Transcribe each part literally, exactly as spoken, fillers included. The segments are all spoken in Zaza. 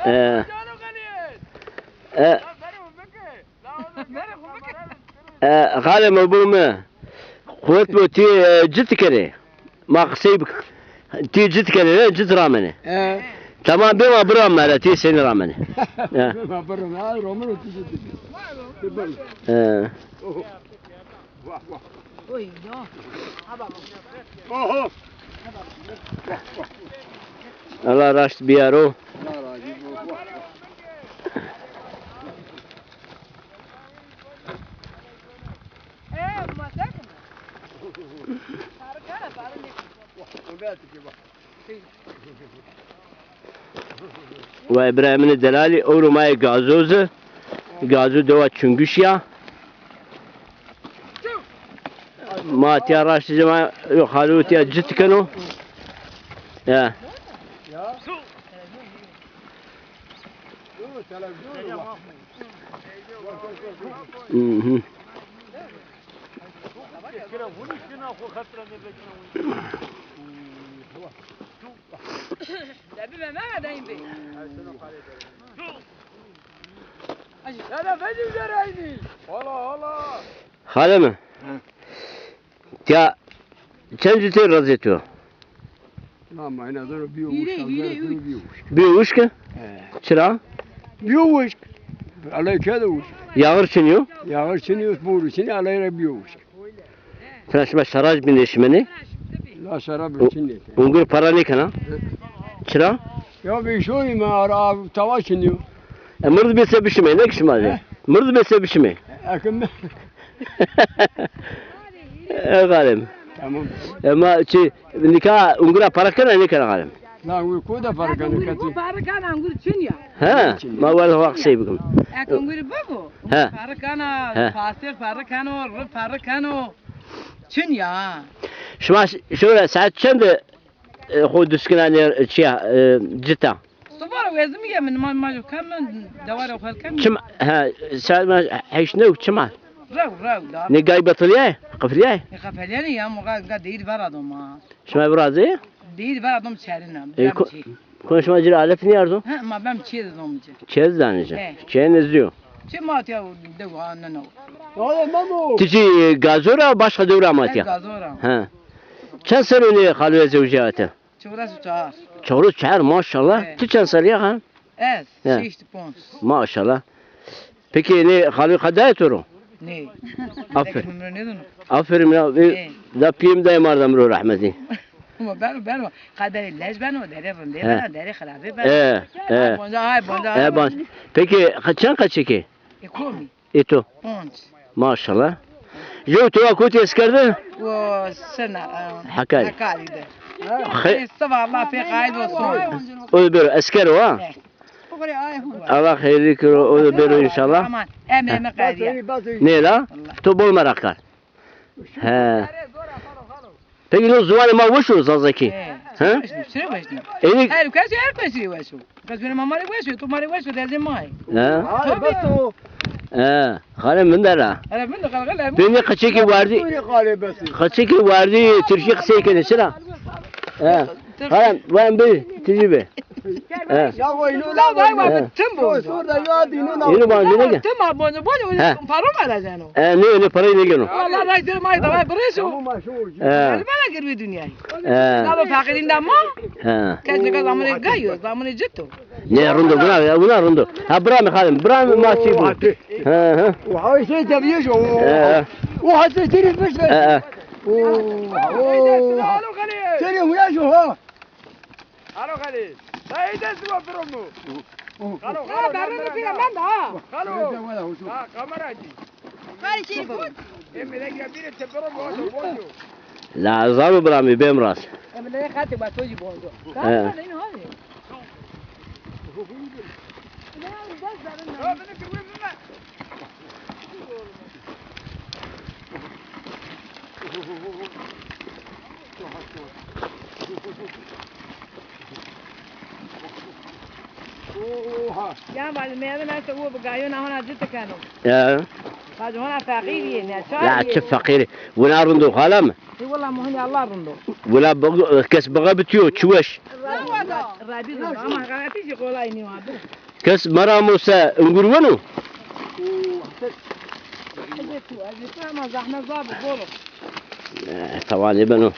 E, e, e, xalê mi, bo mi. Quwet bo, ti, e, cit kenê. Ma qisey bik. Ti cit kenê, ne? Cit ramenê. E. Tamam, bê ma biram mere, ti senî ramenê. E. Bê ma biram, ha, romano ti cit. E. Oho. Vah, vah. Oy, no. Ha, bak. Oho. Allah raşt biyaro. Allah razı olsun. Vah, vah. Wa Îbrahîmînê delalî, ewro ma yê Gazoz de. Gazo dewa Çunguş ya. Ma tiya raştê cema yo, xalû tiya cit keno. Ya. Hı hı. Xalê mi? Hı. Ya çend citê razê to? Na, ma ena zano biyo wişk, hîrê, hîrê, biyo wişk. Biyo wişk? He. Çira? Biyo wişk. Alay kede wişk. Yağır çiniyo? Yağır çiniyo, boru çiniyo, alay ra biyo wişk. Tena şima şaraj bînê şimenê? La şarab çinê. Ungir para nêkena? He. Çira? Ya be şoyî ma ara tawa çiniyo. E, mird bê se bişimê, ne ki şima de? He? Mird bê se bişimê? Ekim. E, xalem. Tamam. E, ma çi, nika ungura para kena, nêkena xalem? La, wi koda para kena, keti? Para kena, ungur çin ya. He, ma wele wa qisey bikim. Ek unguri bibo. He. Para kena, he, pasir para keno, ri para keno. Çin ya. Şima ş-, şöyle saat çend e, xo duskinanê çiya, e, cita? Soba ra wezimî ya min, ma, ma jo kem, dewara xo kem. Çim, ha, saet ma heşt new, çima? Rew, rew da. Ne gay betilîyay, qifilîyay? Ne qifilîyay ya, mo ga, ga deyîr vera do ma. Şima virazê? Deyîr vera do mi çerina. E, ko-, kon şima cir alef nîyardo? Ha, ma bem çê de do mi ci. Çê de danê ci. He. Çê nezdî yo. Çê ma tiya de wa ne no. Ti ci Gazo ra, başqa dew ra ma tiya? Gazo ra. Ha. Çend serrî nê xalûye zewjîyate? Çewres û çar. Çewres û çar, maşallah. Evet. Ti çend serrî ya xan? Ez, he, şeşt û ponc. Maşallah. Peki nê xalû qedayê to ro? Nê. Aferin. Tek mi ro nêdano. Aferin ya. E, da pîyê mi dayê mar da mi ro rehmetî. Ama beno, beno. Qederê lej beno, derê rindê beno, derê xirabê beno. E, e. Ay bonca, ay bonca, ay bonca. Peki, çend qeçekê? E, komî. Ê to? Ponc. Maşallah. Jew to wa kotî esker de? O sena, e, Hakkari. Hakkari de. Xe- Seba Allah pê qayîl olsun. O da bêro esker o ha? Evet. Allah xeyrlî kiro, o da bêro înşallah. Aman, emrê mi qedîya. Nê la? Allah. To bol meraq kar. He. Peki no ziwanê ma weş o, zazakî? He. He? Weş o, çira weş nîyo? Ênî her kes, her kes rê weş o. Kes were ma, ma rê weş o, to ma rê weş o, dezê ma yê. He? Tabii. He, xalê min der a. Hele min de xalê, xalê min. Bê nê qeçekî wardî, qeçekî wardî tirkî qisey kenê, çira? He. Xalem, wen bi, tijî bi. He. Ya vay, no, la vay, vay, tim bo. Sor da ya di, no, la. Yine bana ne? Tim ha, bonco, bonco, he, paro ma la zeno. E, ne, ne parayı ne geno? Valla ray der may da, vay, bireşo. He. Bana gir bir dünyayı. He. La bu fakirin de ma. He. Kes ne kadar zamanı gayo, zamanı cito. Ne rind o, buna, buna rind o. Ha, bira mi xalem, bira mi ma çî bu. He, he. O ha, işte tabii şu. He. O ha, işte tiri fiş. He, he. O, o. Seni huya şu ha. Xalo Xalîl. Dayê de ziwa biro mu. Xalo, xalo, xalo, berre de pîya menda ha. Xalo. Ha, kameracı. Xalî şey bu. E, melek ya biri te biro mu, o da boncu. La, zaro bira mi bem rast. E, melek xatê ba to jî boncu. He. Ka ne hali? Oha. Ya bacı, merdin işte o bu gayo na hona cıtı kano. Ya. Hacı, hona feqîr yê, neçar yê. Ya çi feqîrî? Wina rind o, xala mi? Ê, wela muhînî Allah rind o. Wina kes bixe bitiyo, çi weş. Rabî rind o, ama xeletî jî qolay nîyo abi. Kes meramo se ungur weno? Ecê tu, ecê tu ama zehmet zaf o, bol o. Eh, tawanê beno.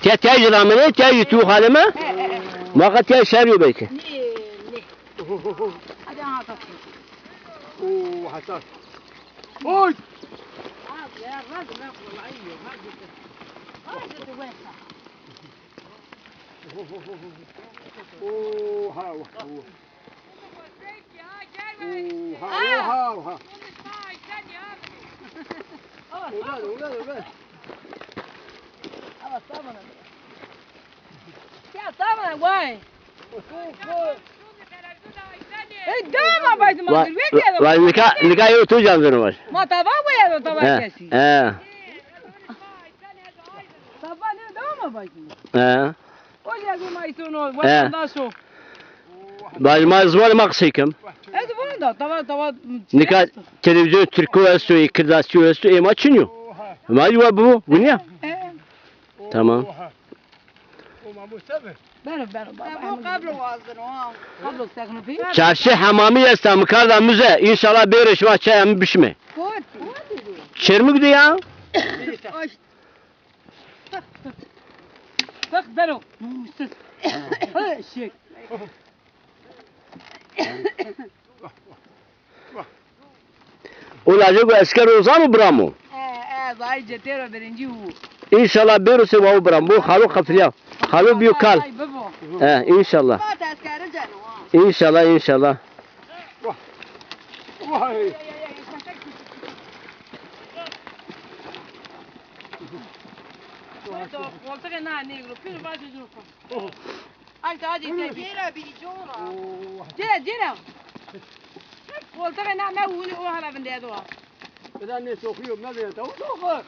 Tiya, tiya jî ramene, tiya jî tu xaleme? He, he, he. Ma qe tiya şerî yo belkî. Nê, nê. Hadi ha, tas. Oo, hassas. Oy! Abi ya, razı ben kolayı yok. Hadi. Hadi de ben. Oha, oha. Oha, oha, oha. Oha, oha, oha. Ya tamam, vay. Ey, dama baydım. Vay, vay, nika, nika yo tu can zeno var. Ma tava koyar o tava kesi. He. Tava ne dama baydım. He. O ya ki ma isono, vatandaş o. Bacım, ma ziwanê ma qisey kim. Ez vana da, tava, tava. Nika televîzyon Tirko esto, Kirdasîyo esto, ê ma çin yo. Ma wa bu, bu ne? He. Tamam. Beno, beno, baba. Bu kablo wazin o, ha. Kablo sekno pi. Çarşî hemamî esta, mi karda muze. Înşallah bêro şima çaya mi bişime. Kot. Çermik de ya. Bak, bero. Namussuz. Ha, eşek. O lajek o esker o zano biramo. E, e, zayî cetêro birincî û. Înşallah bêro se wawo biramo. Bo xalo qefilya. Xalo bîyo kal. Ay, bibo. E, înşallah. Ba tezkere ceno, ha. Înşallah, înşallah. Vay. Koltuğe na negro, pir vazgeçin. Ay, daha ciddi. Cêra bî, cora. Cêra, cêra. Koltuğe na, na, uni o hala vindê do. Eda ne sokuyor, ne de, tamam, sokuyor.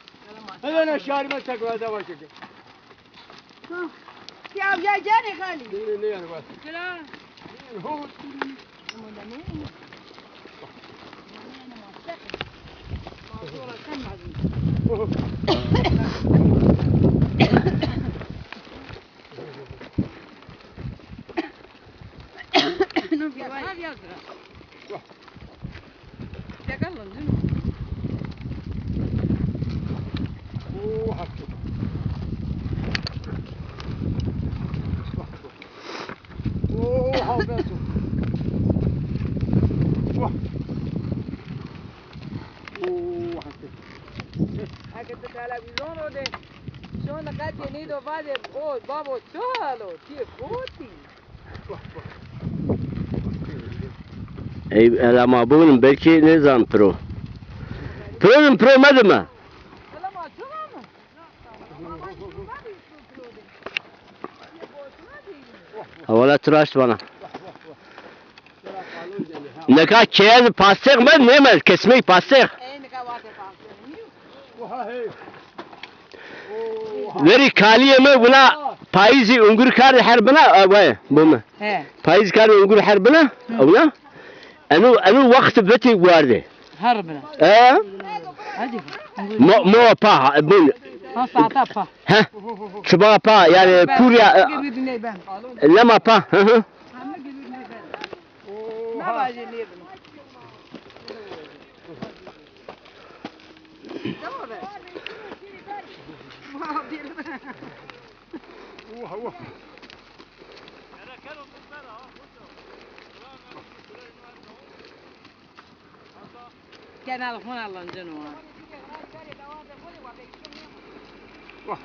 Hele ne şarime tekrar da başladı. Ya, ya, gel, Halil. Ne, ne, ne yani bak. Kira. Ne, ne, ne. Eke ti televîzyon ro de şon qetê nêdo vazê, o babo çi hal o? Ti kotî? Ey, ela ma bibînim, belkî nêzan piro. Piro din, piro medime. Ela ma çi vano? Hewala tu raşt vana. Nika keye zî pastex med, nêmed, kesmey pastex. Verî kalîyê mi wina payîzî ungur kardî her bina, e, vay, bu mi? He. Payîz kardî ungur her bina, wina. Eno, eno wext vetî wardî. Her bina. E? Hadi. Mo, mo pa, ha, bun. Ha, saata pa. He. Çiba pa, yani kurya, e, lema pa. Hı hı. Kenal xona lanceno ha.